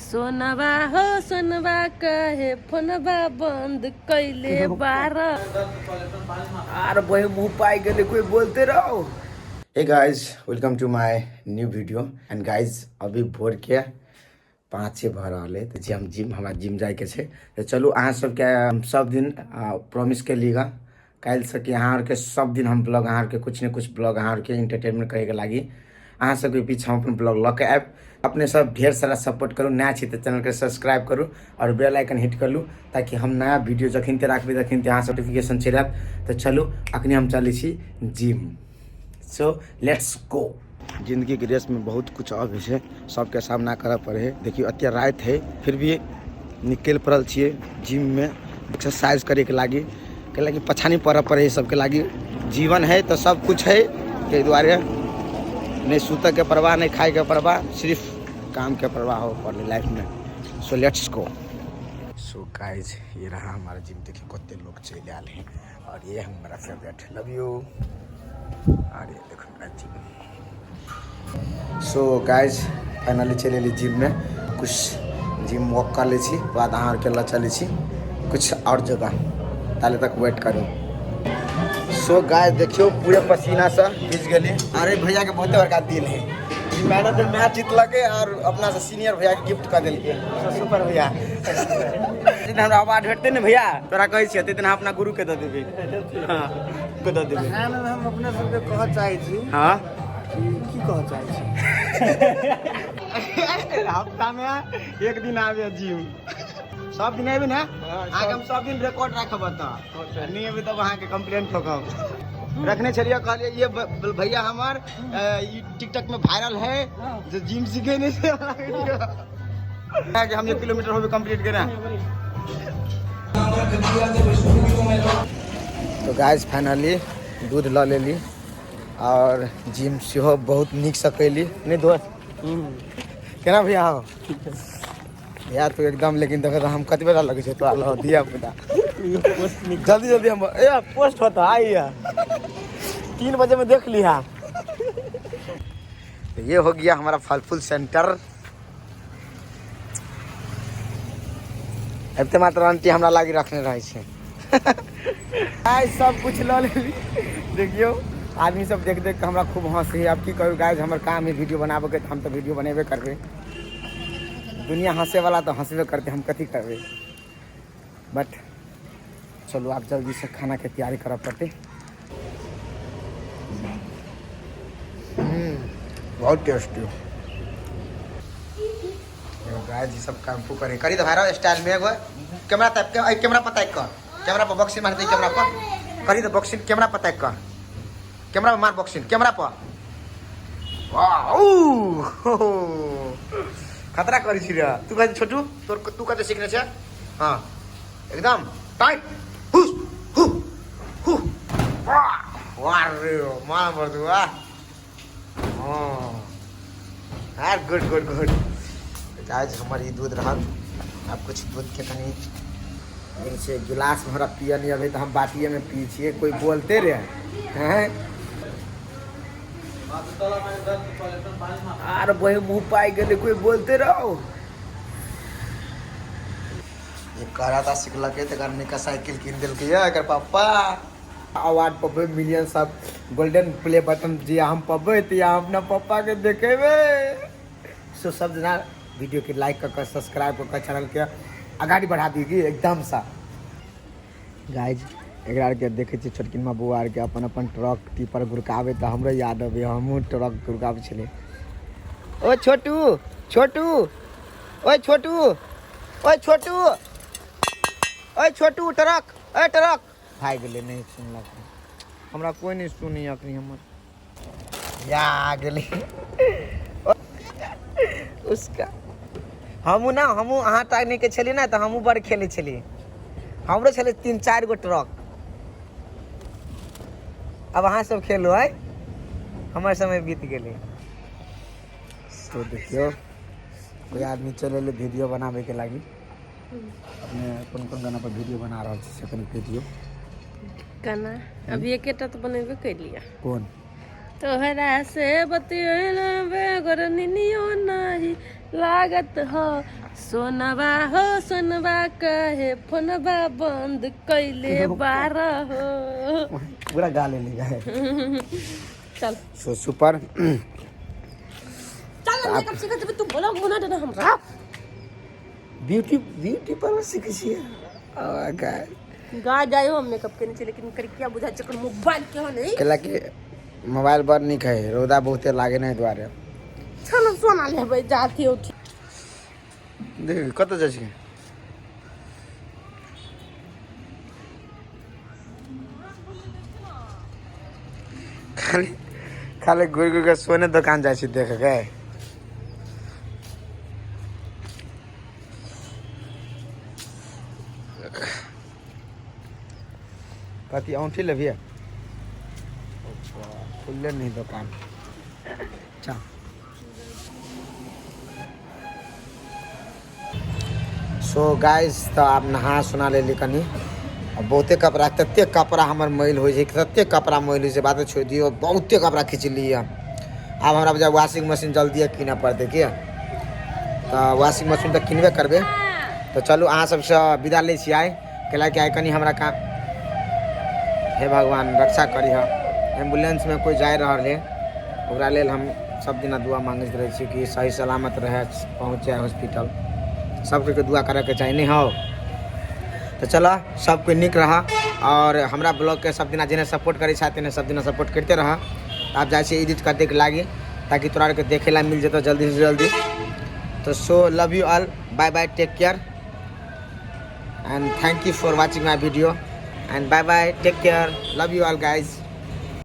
सोनवा हो सोनवा कहे फोनवा बंद कैले बार। आर बहे मुँह पाइ गेलै, कोई बोलते रहो। Hey guys, welcome to my new video. And guys, अभी भोर के 5 भऽ रहल है, तऽ हम जिम, हमरा जिम जाइके छै। तऽ चलू अहाँ सबके हम सब दिन प्रॉमिस केली गा काल्हिसँ कि अहाँ आरके सब दिन हम ब्लॉग, अहाँ आरके कुछ ने कुछ ब्लॉग, अहाँ आरके एंटरटेनमेंट करैके लागि अहाँ सबके बीच हम अपन ब्लॉग लऽ के आयब। अपने सब ढेर सारा सपोर्ट करू। नया छी तऽ चैनलके सब्सक्राइब करू और बेल आइकन हिट कर लू, ताकि हम नया वीडियो जखन ते राखबै तखन ते अहाँ नोटिफिकेशन चलि आयत। तऽ चलू अखनी हम चलै छी जिम। So let's go. जिंदगी के रेस में बहुत कुछ अबै छै, सबके सामना करऽ पड़े है। देखियौ एते राति है, फिर भी निकलि पड़ल छियै जिम में एक्सरसाइज करैके लागि, कैलाकि पछानी पड़ऽ पड़े है सबके लागि। जीवन है तऽ सब कुछ है, ताहि दुआरे नहि सुतऽ के परवाह, नहि खाय के परवाह, सिर्फ काम के परवाह हो पड़ले लाइफ में। So let's go. So guys, ये रहा हमारा जिम। देखिए कते लोग चलि आयल हैं और ये हमारा फेवरेट, लव you. और ये देखो मेरा जिम। सो गाइज, फाइनली चलि एली जिम में। कुछ जिम वॉक कर लै छी, बाद अहाँ आरके लऽ चलै छी कुछ और जगह, ताले तक वेट करू। सो गाइज देखियौ पूरे पसीनासँ भिज गेली। अरे भैया के बहुते बड़का दिल है, ई मैन ऑफ the match जीतलकै और अपना से सीनियर भैया के गिफ्ट कऽ देलकै। सुपर भैया, जिन हमरा अवार्ड भेटतै ने भैया, तोरा कहै छियै ताहि दिन हम अपना गुरु के दऽ देबै। हाँ, के दऽ देबै। हम अपने सबके कहऽ चाहै छी। हाँ, की कहऽ चाहै छी? हफ्ता में एक दिन आबे जिम, सब दिन आबी ने अहाँके हम सब दिन रिकॉर्ड राखब। तऽ नहि एबै तब अहाँके कंप्लेन ठोकब। रखने छलियै, कहलियै ये भैया हमर ई टिकटॉक में वायरल है जो जिम सीखे नहीं से हम 1 किलोमीटर होबे कंप्लीट करें। तो गाइस फाइनली दूध ल लेली और जिम सेहो बहुत नीकसँ कैली। नहि दोस्त, केना भैया हो भैया तू एकदम, लेकिन देख हम कतबे लगै छै तोरा लग धिया पुता। जल्दी जल्दी हम ए पोस्ट होता आई है 3 बजे में देख लिहा। तो ये हो गया हमारा फल फूल सेंटर। एते मात्र आंटी हमरा लागी रखने रहै छै। गाइस सब कुछ लऽ लेली। देखियौ आदमी सब देख देख के हमरा खूब हंसी। अब की करू गाइस, हमर काम है वीडियो बनाबे के, हम तऽ वीडियो बनेबे करबै। दुनिया हंसे वाला तऽ हंसबे करते, हम कथी करबै। बट चलू आब जल्दी से खाना के तैयारी करऽ पड़तै। बहुत टेस्टी। गाइस ई सब काम करे करी तऽ भाई स्टाइल में एगो कैमरा ताक के, कैमरा पर ताक कर, कैमरा पर बॉक्सिंग मारते, कैमरा पर करी तऽ बॉक्सिंग, कैमरा पर ताक कर, कैमरा पर मार बॉक्सिंग, कैमरा पर। वाह, खतरा करी छी रे तू। कहै छोटू तोर तू कते सीखने छै? हाँ एकदम टाइट, हुस हु हु, वाह वाह रे मार मार तू, वाह। हाँ गुड गुड गुड। आज हमर ई दूध रहल। आब कुछ दूध के कनी से गिलास में हमरा पिय नहीं अभी, तऽ हम बाटिए में पी छियै। कोई बोलते रे हैं? आर बहे मुँह पाइ गेलै, कोई बोलते रहो। ये कराटा सिखलकै तऽ एकर निका साइकिल कीन देलकै ये एकर पापा। अवार्ड पबै मिलियन सब गोल्डन प्ले बटन जे हम पबै तऽ हम अपना पप्पा के देखेबै। सो सब जना वीडियो के लाइक कऽ कऽ सब्सक्राइब कऽ कऽ चैनल के अगाड़ी बढ़ा दीजिए एकदम सा। गाइज एकरा आरके देखै छियै छोटकिनमा बौआ आरके अपन अपन ट्रक टिपर गुड़काबै, तऽ हमरो याद अबै हमहूँ ट्रक गुड़काबै छलियै। ओ छोटू, छोटू, ओए छोटू, ओए छोटू, ओए छोटू ट्रक, ओए ट्रक भागि गेलै। नहि सुनलक हमरा, कोइ नहि सुनी अखनी हमर। या गेलै उसका। हमहूँ ने, हमहूँ अहाँ टाइम के छलियै ने, तऽ हमहूँ बड़ खेलै छलियै। हमरो छलै 3-4 गो ट्रक। आब अहाँ सब खेलू है, हमर समय बीत गेलै। तो देखियौ कोई आदमी चलि एलै वीडियो बनाबैके लागि। अपने कोन कोन गाना पर वीडियो बना रहल छी से कनि कहि दियौ। गाना अभी एकेटा तऽ बनेबे कैलियै। कोन? तोहरा से बतियेला बेगर निनियो नाही, लागत हो। सोनवा हो सोनवा कहे फोनवा बंद कैले बार हो। पूरा गा लेली गाय। चल। So super. चल, मेकअप सीखै जेबै, तू बोला मुना देना हमरा। ब्यूटी ब्यूटी पार्लर सीखै छियै गाय। गा जायो हम मेकअप केने छी, लेकिन करिया बुझा छै मोबाइल के नहीं। कैला कि मोबाइल बड़ नीक है, रौदा बहुते लागे नहीं दुआरे। चल सोना लेबै जाथी उठी। देख कतऽ जाइ छियै? खाली खाली घुरि घुरि के सोने दोकान जाइ छी देख के। कथी औंठी लेबियै? खुलले नहीं दोकान। चल। सो गाइस, तऽ आब नहा सुना लेली कनि। आ बहुते कपड़ा, तते कपड़ा हमर मैल होइ छै, तते कपड़ा मैल होइ छै, बाते छोड़ि दियौ, बहुते कपड़ा खिचलियै। आब हमरा बुझाइ वॉशिंग मशीन जल्दिए कीनऽ पड़तै की, तऽ वॉशिंग मशीन तऽ किनबे करबै। तऽ चलू, अहाँ सबसँ विदा लै छी आइ, कैलाकि आइ कनि हमरा काम। हे भगवान, रक्षा करिह। एम्बुलेंसमे कोइ जा रहल है, ओकरा लेल हम सब दिना दुआ मांगैत रहै छी कि सही सलामत रहै, पहुँच जाए हॉस्पिटल। सबके दुआ करैके चाही, नहि हौ? तऽ चलऽ, सब कोइ नीक रह और हमरा ब्लॉगके सब दिना जेना सपोर्ट करै छथि, तेना सब दिना सपोर्ट करिते रह। आब जाइ छी एडिट करैके लागी, ताकि तोरा आरके देखे ला मिल जेतौ जल्दी से जल्दी। तऽ so love you all, bye bye, take care and thank you for watching my video and bye bye, take care, love you all guys.